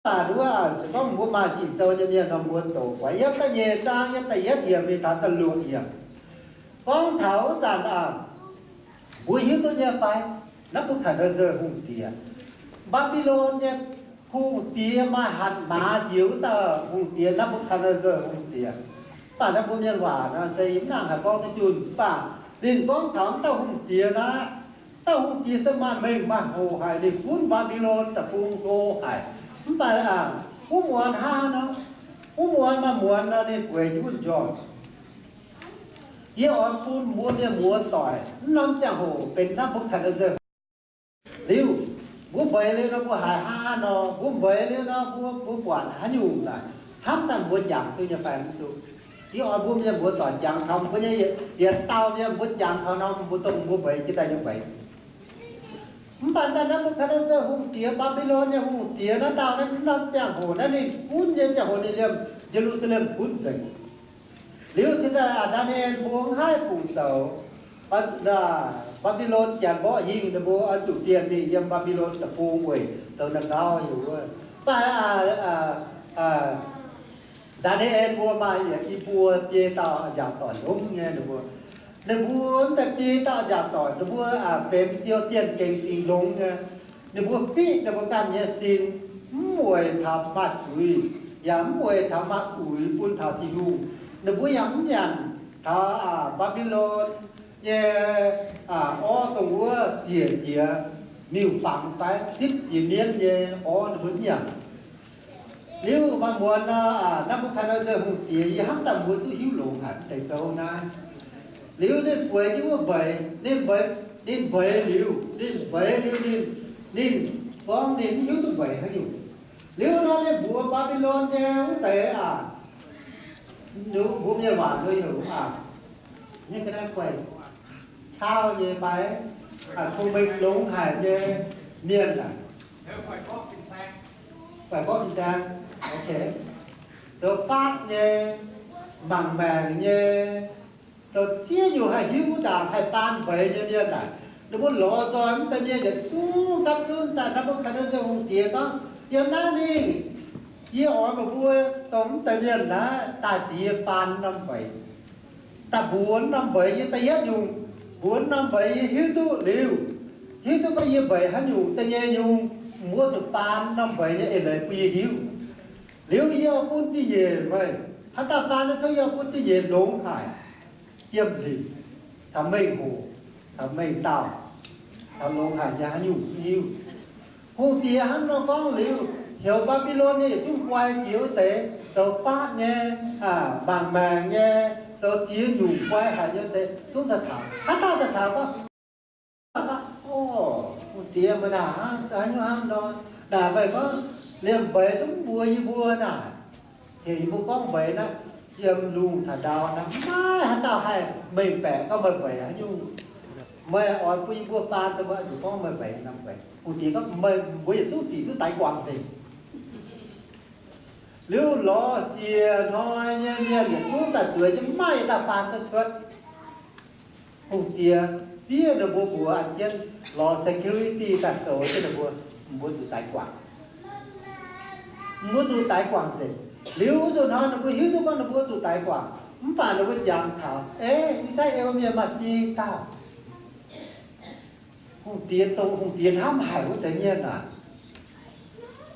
baac nduov, se gorngv mbuo maaih Ging-Sou nyei mienh nor, mbuo doqc buatc yiem da'nyeic zaang, yiem da'yietv yiemc mingh taux da'luoqc yiemc, gorngv taux wuov zanc aac, mbuo hiuv duqv nyei fai? Napv^mbutv^taa^netv^saa Hungh Diex, Mbaa^mbi^lon nyei hungh diex, maaih hatc maaz njiec wuov dauh hungh diex, Napv^mbutv^taa^netv^saa Hungh Diex. Mv baac naaiv mbuo mienh waac nor se yie mv nangc haih gorngv duqv junh. Mv baac ninh gorngv taux wuov dauh hungh diex naaiv, dauh hungh diex se maaih mengh maaih hoc haic, ninh gunv Mbaa^mbi^lon deic-bung hlo haic. Mv baac aac, wuov muonz hnangv nor, wuov muonz maaih muonz nor, ninh bueix jienv wuov njormh. Yie oix bun mbuo mienh muoz-doic mv norm ziangh hoc benx Napv^mbutv^taa^netv^saa. Liuz, mbuo mbeix liuz nor, mbuo haiz hnangv haaix nor, mbuo mbeix liuz nor, mbuo, mbuo buatc haaix nyungc naaic, hnamv daaih mbuo jangx duqv nyei fai mv duqv. Yie oix mbuo mienh muoz-doic jangx taux mbuo nyei yietc, yietc dauh mienh mbuo jangx taux norm mbuo dongh mbuo mbeix jienv daaih nyei mbeix. Mv baac daaih Napv^mbutv^taa^netv^saa Hungh Diex, Mbaa^mbi^lon nyei hungh diex naaiv dauh naaiv, norm ziangh hoc naaiv ninh gunv nyei ziangh hoc ninh liemh Ye^lu^saa^lem gunv nzengc. Liuz cingx daaih aac, Ndaa^ni^en mbuo mv haih fungc zoux. Mbaa^mbi^lon janx mborqv hingh, ninh mbuo oix zuqc bieqc mingh yiem Mbaa^mbi^lon deic-bung weic zoux naaiv gauv heuc wuov. Mv baac Ndaa^ni^en mbuo maaih yietc i buo biei dauh a'nziaauc doic longx nyei ninh mbuo. Ninh mbuo mv deix biei dauh a'nziaauc doic ninh mbuo benx biou zienh gengx fingx longx nyei. Ninh mbuo fiqv ninh mbuo ganh nyei sin, mv weic taux maaih zuiz, yaac mv weic taux maaih uix bun taux Tin-Hungh. Ninh mbuo yaac mv nyanc taux Mbaa^mbi^lon nyei orv dongh wuov ziec jiex miuc-fangx fai zipv jiex mienv nyei orv ninh mbuo mv nyanc. Liuz maaih muonz nor, Napv^mbutv^taa^netv^saa Hungh Diex, yie hnamv daaih mbuo duqv hiuv longx haic deix gouv naaiv. Liuz ninh bueix jienv wuov mbeix, ninh mbeix, ninh mbeix liuz, ninh mbeix liuz ninh, ninh gorngv ninh mv hiuv duqv mbeix haaix nyungc. Liuz nor ninh mbuox Mbaa^mbi^lon nyei wuov deix aac, mbuo mienh waac nor heuc aac, nyei ga'naaiv guaih qauv nyei fai, cong-mengh longx haic nyei mienh aac, guaih gorqv fin-saeng, ok, zoux faatv nyei, mangc maengc nyei, zoux ziex nyungc haih hiuv ndaangc haih faan mbeix nyei mienh naaic, ninh mbuo lorz nzoih mv deix mienh yietc zungv gapv zunv daaih Napv^mbutv^taa^netv^saa Hungh Diex gorngv, yiem naaiv mingh, yie oix meih mbuo dongh mv deix mienh naaiv daaih ziex faan norm mbeix. Daaih mbuox norm mbeix yie da'yietv nyungc, mbuox norm mbeix yie hiuv duqv liuz, hiuv duqv gorngv yie mbeix haaix nyungc da'nyeic nyungc, mbuo zuqc faan norm mbeix nyei eix leiz bun yie hiuv. Liuz yie oix bun zingh nyeic meih. Haaix dauh faan duqv cuotv yie oix bun zingh nyeic longx haic, jiem-lingc, taux mengh hoc, taux mengh dauh, taux longx haic nyei haaix nyungc mv hiuv. Hungh diex hnangv nor gorngv liuz, heuc Mbaa^mbi^lon nyei yietc zungv guai jiex wuov deix, zoux faatv nyei, mangc maengc nyei, zoux ziex nyungc guai haic nyei deix zungv daaih taux. Haaix dauh daaih taux gorngv, o, hungh diex meih naaic hnangv, hnangv nor, naaic meih gorngv liemh mbeix duqv mv mbuox yie mbuo naaic, heuc yie mbuo gorngv mbeix naaiv, yiem lungh taux ndau naaiv maiv haaix dauh haih mengh baeqc gorngv meih mbeix haaix nyungc. Meih oix bun yie mbuo faan daaih, meih oix zuqc gorngv meih mbeix norm mbeix. Hungh diex gorngv, meih mbuo yietc zungv zic duqv daix guangc nzengc. Liuz lorz siec hnoi nyei mienh yietc zungv daaih zueiz jienv, maiv maaih dauh faan duqv cuotv. Hungh diex fiev ninh mbuo mbuox an jienv, lorz security daaih zoux jienv ninh mbuo, mbuo zuqc daix guangc. Mbuo zuqc daix guangc nzengc. Liuz wuov nzunc hnoi ninh mbuo hiuv duqv gorngv ninh mbuo zuqc daix guangc, mv baac ninh mbuo jangx taux, ei, I^saa^laa^en mienh maaih biei dauh hungh diex, dongh hungh diex hnamv haic wuov deix mienh aac.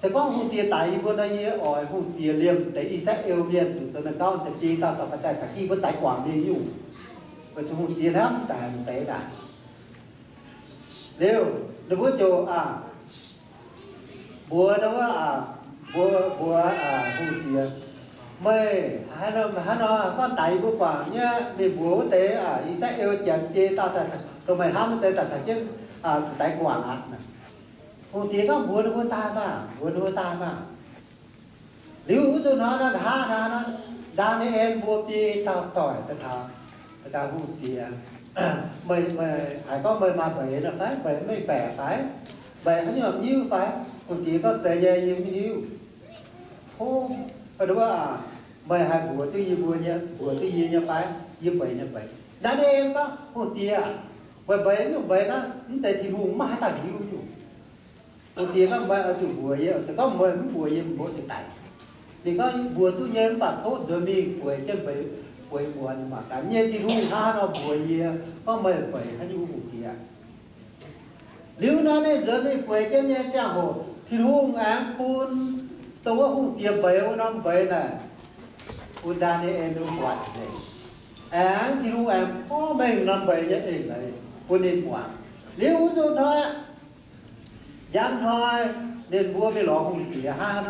Se gorngv hungh diex daix yie mbuo nor, yie oix hungh diex liemh deix I^saa^laa^en mienh zuqc zoux naaiv gauv deix biei dauh dorh ga'daaih caux jienv yie mbuo daix guangc mingh nyungc, weic zuqc hungh diex hnamv daic deix naaic. Liuz ninh mbuo ziouc aac, mbuox ninh mbuo aac, mbuox, mbuox aac hungh diex, meih hnangv nor, hnangv nor gorngv daix yie mbuo guangc nyei, mingh mbuox wuov deix aac I^saa^laa^en Janx biei dauh daaih, dongh meih hnamv wuov deix daaih caux jienv zuqc daix guangc aqv. Hungh diex gorngv mbuox ninh mbuo daaih maah, mbuox ninh mbuo daaih maah. Liuz wuov nzunc hnoi nor, nqa'haav hnoi nor, Ndaa^ni^en mbuo biei dauh doic daaih taux, daaih hungh diex, meih, meih haiz gorngv meih maaih mbeix nor fai? Meih mengh baeqc fai? Mbeix haaix nyungc hiuv fai? Hungh diex gorngv, zeiz nyei, yie mv hiuv. O, meih haih mbuox duqv yie mbuo nyei, mbuox duqv yie nyei fai? Yie mbeix nyei mbeix. Ndaa^ni^en gorngv, hungh diex, meih mbeix nyungc mbeix naaiv, mv zeiz Tin-Hungh, maiv haaix dauh hiuv nyungc. Hungh diex gorngv, meih oix zuqc mbuox yie. Se gorngv meih mv mbuox yie, mbuo oix zuqc daic. Ninh gorngv, mbuox duqv nyei, mv baac tov nzuonx mingh bueix jienv mbeix, bueix mbuox. Mv baac ga'nyiec Tin-Hungh hnangv haaix nor mbuox yie gorngv meih mbeix haaix nyungc hungh diex. Liuz nor ninh nzuonx mingh bueix jienv nyei ziangh hoc, Tin-Hungh aengx bun dongh wuov hungh diex mbeix wuov norm mbeix naaic, bun Ndaa^ni^en buatc nzengc. Aengx Tin-Hungh aengx porv mengh norm mbeix nyei eix leiz bun ninh muangx. Liuz wuov nzunc hnoi, njang hnoi, ninh mbuo mingh lorz hungh diex hnangv.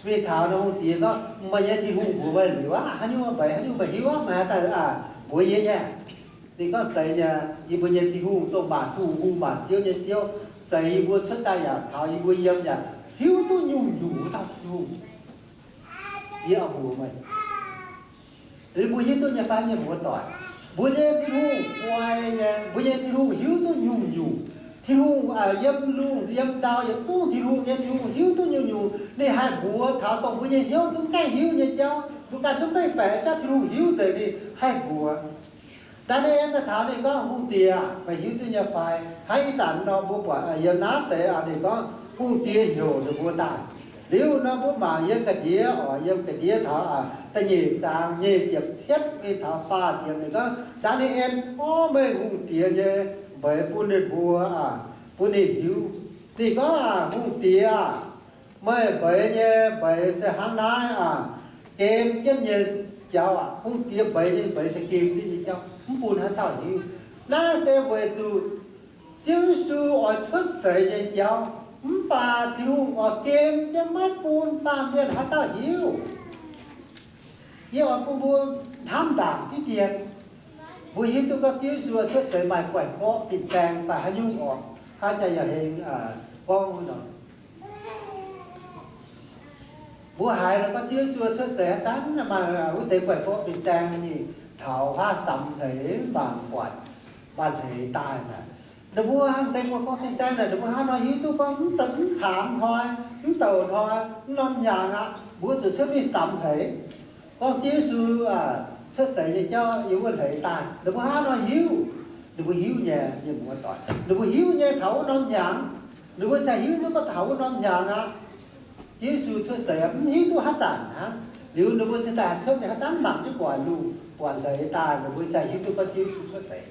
Mingh taux nor hungh diex gorngv, meih nyei Tin-Hungh mbuox meih liuz aqv. Haaix nyungc mbeix, haaix nyungc meih hiuv aqv, meih haaix dauh mbuox yie nyei? Ninh gorngv, zeiz nyei, yie mbuo nyei Tin-Hungh dongh maanc hungh hungh, maanc ziouv nyei Ziouv, zeiz yie mbuo cuotv daaih yaac taux yie mbuo yiem yaac hiuv duqv nyungc-nyungc wuov dauh Tin-Hungh. Yie oix mbuox meih, mbuo hiuv duqv nyei fai, mienh muoz-doic? Mbuo nyei Tin-Hungh guai nyei. Mbuo nyei Tin-Hungh hiuv duqv nyungc-nyungc. Tin-Hungh yiem lungh yiem ndau yietc zungv, Tin-Hungh nyei, Tin-Hungh hiuv duqv nyungc-nyungc. Ninh haih mbuox taux dongh mbuo nyei hnyouv zungv mv gaengh hiuv nyei jauv. Mbuo ganh zungv mv gaengh baeqc jauv, Tin-Hungh hiuv nzengc, ninh haih mbuox. Ndaa^ni^en daaih taux ninh gorngv, hungh diex, meih hiuv duqv nyei fai? Hnangv ih zanc nor mbuo buatc yiem naaiv deix ninh gorngv hungh diex heuc ninh mbuo daaih. Liuz nor mbuo mangc yiem ga'ndiev oc, yiem ga'ndiev taux da'nyeic zaang nyei ziepc cietv mingh taux faah ziepc, ninh gorngv, Ndaa^ni^en porv mengh hungh diex nyei mbeix bun ninh mbuo, bun ninh hiuv. Ninh gorngv, hungh diex aah, meih mbeix nyei mbeix se hnangv naaiv aah, gem jienv nyei jauv aac. Hungh diex mbeix nyei mbeix se gem jienv nyei jauv, mv bun haaix dauh hiuv. Naaiv se weic zuqc Ziouv Yesu oix cuotv seix nyei jauv, mv baac Tin-Hungh oix gem jienv maiv bun baamh mienh haaix dauh hiuv. Yie oix bun mbuo hnamv ndaangc diqv dien. Mbuo hiuv duqv gorngv Ziouv Yesu cuotv seix maaih guaih mborqv fin-saeng, maaih haaix nyungc orqc, haaix jaax yaac hengx gorngv wuov nor. Mbuo haiz nor gorngv Ziouv Yesu cuotv seix haaix zanc maaih wuov deix guaih mborqv fin-saeng mingh taux huaav samx hleix mangc buatc, maaih hleix daaih naaic. Ninh mbuo hnangv deix guaih mborqv fin-saeng naaic, ninh mbuo hnangv nor hiuv duqv gorngv mv, mv taamx hnoi, mv douc hnoi, mv norm hnyangx aqv, mbuo zuqc cuotv mingh samx hleix. Gorngv Ziouv Yesu cuotv seix nyei jauv yiem wuov hleix daaih, ninh mbuo hnangv nor hiuv. Ninh mbuo hiuv nyei, mienh muoz-doic, ninh mbuo hiuv nyei taux wuov norm hnyangx. Ninh mbuo cingx hiuv duqv gorngv taux wuov norm hnyangx aqv, Ziouv Yesu cuotv seix, mv hiuv duqv haaix zanc hnangv. Liuz ninh mbuo cingx daaih cuotv mingh haaix zanc mangc jienv buatc lungh buatc hleix daaih, ninh mbuo cingx hiuv duqv gorngv Ziouv Yesu cuotv seix.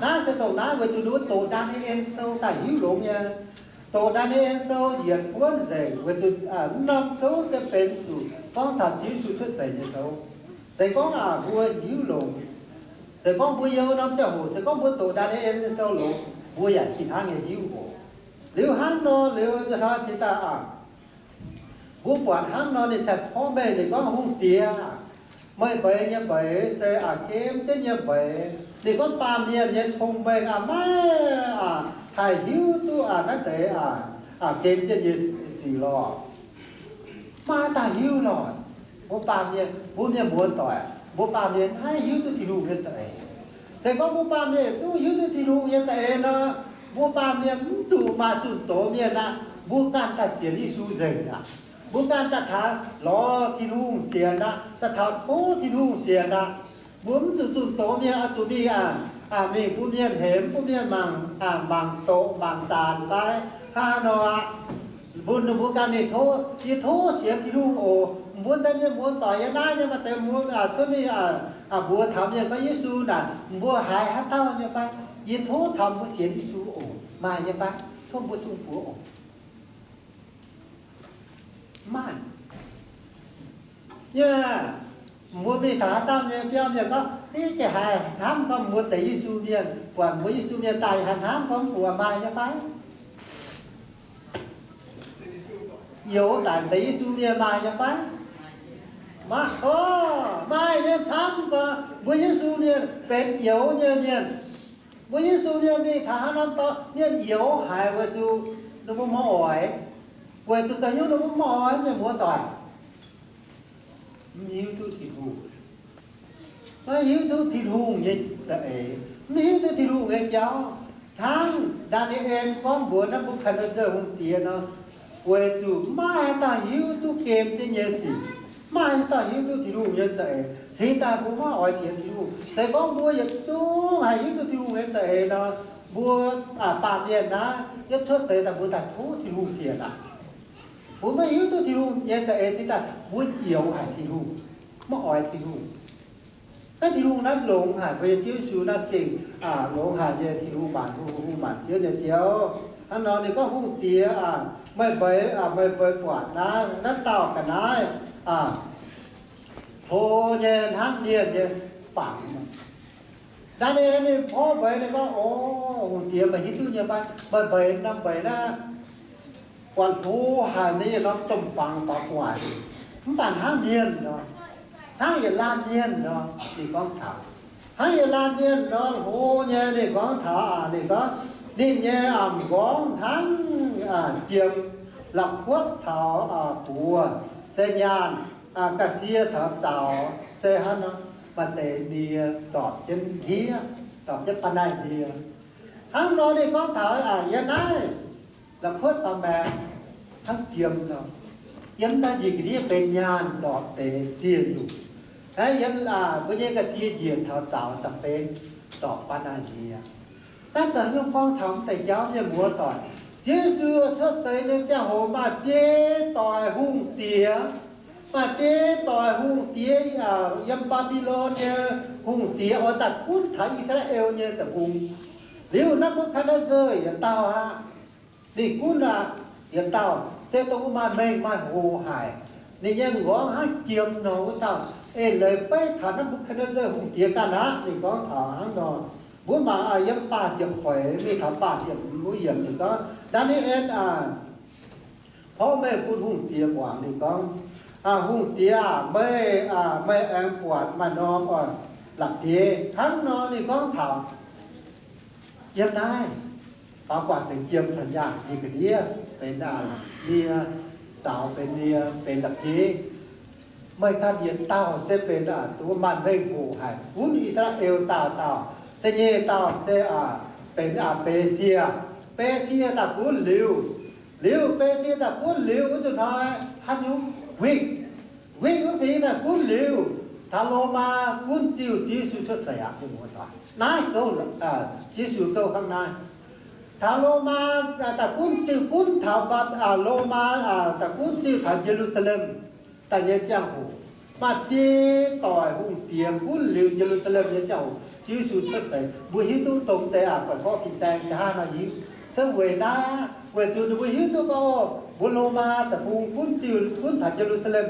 Naaiv se dongh naaiv weic zuqc ninh mbuo doqc Ndaa^ni^en Sou daaih hiuv longx nyei. Doqc Ndaa^ni^en Sou yietc buonv nzengc weic zuqc mv norm gouv se benx zuqc gorngv taux Ziouv Yesu cuotv seix nyei gouv. Se gorngv aac mbuo hiuv longx, se gorngv mbuo yiem wuov norm ziangh hoc, se gorngv mbuo doqc Ndaa^ni^en Sou longx, mbuo yaac fih hnangv nyei hiuv oc. Liuz hnangv nor, liuz hnoi cingx daaih aac, mbuo buatc hnangv nor ninh cingx porv mengh, ninh gorngv, hungh diex, meih mbeix nyei mbeix se aac, gem jienv nyei mbeix. Ninh gorngv baamh mienh nyei cong-mengh aac, maiv aac haih hiuv duqv aac naaiv deix aac, gem jienv nyei sic lorh. Maiv daaih hiuv lorh. Mbuo baamh mienh, mbuo mienh muoz-doic, mbuo baamh mienh maiv hiuv duqv Tin-Hungh nyei za'eix. Se gorngv mbuo baamh mienh duqv hiuv duqv Tin-Hungh nyei za'eix nor, mbuo baamh mienh mv zuqc maaih zunh doz mienh aqv. Mbuo ganh daaih sienx Yesu nzengc aqv. Mbuo ganh daaih taux lorz Tin-Hungh sienx aqv, daaih taux tov Tin-Hungh sienx aqv. Mbuo mv zuqc zunh doz mienh oix zuqc mingh aac, mingh bun mienh hemx, bun mienh mangc, mangc doqc mangc zaanc fai hnangv haaix nor aqv. Mbuo, ninh mbuo ganh mingh tov, yie tov sienx Tin-Hungh oc. Mbuo deix mienh muoz-doic yiem naaiv nyei maaih deix mbuo cuotv mingh mbuox taux mienh gorngv Yesu naaic, mbuo haiz haaix dauh nyei fai? Yie tov taux mbuo sienx Yesu oc. Maaih nyei fai? Tov mbuo sung buoz oc. Maaih. Yie, mbuo mingh taux haaix dauh nyei biauv mienh gorngv, ih, geh haiz hnamv gorngv mbuo deix Yesu mienh, buatc mbuo Yesu mienh daaih haiz hnamv gorngv mbuox maaih nyei fai? Youz daic deix Yesu mienh maaih nyei fai? Maaih, o, maaih nyei camv gorngv mbuo Yesu mienh benx youz nyei mienh. Mbuo Yesu mienh mingh taux haaix norm dorngx, mienh youz haic weic zuqc ninh mbuo maiv oix, weic zuqc daaih hiuv ninh mbuo maiv oix nyei muoz-doic. Mv hiuv duqv Tin-Hungh, maiv hiuv duqv Tin-Hungh nyei za'eix, mv hiuv duqv Tin-Hungh nyei jauv. Hnangv Ndaa^ni^en gorngv mbuox Nebukadnezar hungh diex nor, weic zuqc maiv maaih haaix dauh hiuv duqv gem jienv nyei sic, maiv maaih haaix dauh hiuv duqv Tin-Hungh nyei za'eix. Cingx daaih mbuo maiv oix sienx Tin-Hungh. Se gorngv mbuo yietc zungv haih hiuv duqv Tin-Hungh nyei za'eix nor, Mbuo, aa, baamh mienh naaiv, yiem cuotv seix daaih mbuo daaih tov Tin-Hungh sienx aqv. Mbuo maiv hiuv duqv Tin-Hungh nyei za'eix cingx daaih mbuo youx haic Tin-Hungh, maiv oix Tin-Hungh. Naaiv Tin-Hungh naaiv longx haic, mbuo nyei Ziouv Yesu naaiv gengh, aa, longx haic nyei Tin-Hungh, maanc hungh, hungh maanc Ziouv nyei Ziouv. Hnangv nor ninh gorngv, Hungh Diex, aa, meih mbeix, aa, meih mbeix buatc naaiv, naaiv dauh ga'naaiv, aa, hlo nyei hnangv mienh nyei fangx. Ndaa^ni^en ninh porv mbeix, ninh gorngv, O, Hungh Diex, meih hiuv duqv nyei fai? Meih mbeix norm mbeix naaiv buatc hlo haic, ninh yietc norm domh fangx faaux gu'nguaaic, mv baac hnangv mienh nor, hnangv yietc laanh mienh nor. Ninh gorngv taux hnangv yietc laanh mienh nor, hlo nyei. Ninh gorngv taux, aa, ninh gorngv ninh nyei, aa, m'nqorngv hnangv, aa, jiem la'kuotv caux, aa, buoz, se nyaanh, aa, ga'sie caux zaux, se hnangv nor, maaih deix nie ndorpc jienv ndiev, ndorpc jienv ba'naiv ndie. Hnangv nor ninh gorngv taux, aa, yiem naaiv la'kuotv faaux maengx hnangv jiem nor, yiem naaiv njiec ga'ndiev benx nyaanh ndorpc deix ndie-nyungc. Aa, yiem, aa, mbuo nyei ga'sie njiec taux zaux da'benx ndorpc ba'naiv ndie. Naaiv deix nyungc gorngv taux m'deix jauv nyei muoz-doic. Ziouv Yesu cuotv seix nyei ziangh hoc maaih biei doic hungh diex, maaih biei doic hungh diex, aa, yiem Mbaa^mbi^lon nyei hungh diex oix daaih gunv taux I^saa^laa^en nyei deic-bung. Liuz Naa^mbu^katv^netv^saa yietc dauh aqv. Ninh gunv aqv. Yietc dauh se dongh wuov maaih mengh maaih hoc haic, ninh nyei m'nqorngv hnangv jiem nor wuov dauh, eix leiz beiv taux Naa^mbu^katv^netv^saa hungh diex ganh aqv. Ninh gorngv taux hnangv nor. Mbuo mangc, aa, yiem faah ziepc feix mingh taux faah ziepc hmz wuov yiemc ninh gorngv, Ndaa^ni^en, aa, porv meih bun hungh diex muangx. Ninh gorngv, Aa, hungh diex aah, meih, aa, meih aengx buatc maaih norm, aa, la'bieiv hnangv nor. Ninh gorngv taux yiem naaiv faaux gu'nguaaic benx jiem caux nyaanh, njiec ga'ndiev benx, aa, nie, zaux benx nie, benx la'bieiv. Meih ganh yietc dauh se benx, aa, dongh maaih mengh hoc haic, gunv I^saa^laa^en dauh dauh. Da'nyeic dauh se, aa, benx, aa, Besie. Besie daaih gunv liuz, liuz Besie daaih gunv liuz wuov zuqc hnoi haaix nyungc, Wik, Wik wuov fingx daaih gunv liuz, taux Lomaa gunv ziuh Ziouv Yesu cuotv seix aqv. Naaiv gouv, aa, Ziouv Yesu gouv hnangv naaiv. Taux Lomaa, aa, daaih gunv ziuh, gunv taux, aa, Lomaa, aa, daaih gunv ziuh taux Ye^lu^saa^lem daaih nyei ziangh hoc, maaih biei doic hungh diex gunv liuz Ye^lu^saa^lem nyei ziangh hoc Ziouv Yesu cuotv seix. Mbuo hiuv duqv dongh deix, aa, buatc gorngv fin-saeng jaa hnangv nor yiem, se weic naaiv, weic zuqc ninh mbuo hiuv duqv gorngv, o, mbuo Lomaa deic-bung gunv ziuh, gunv taux Ye^lu^saa^lem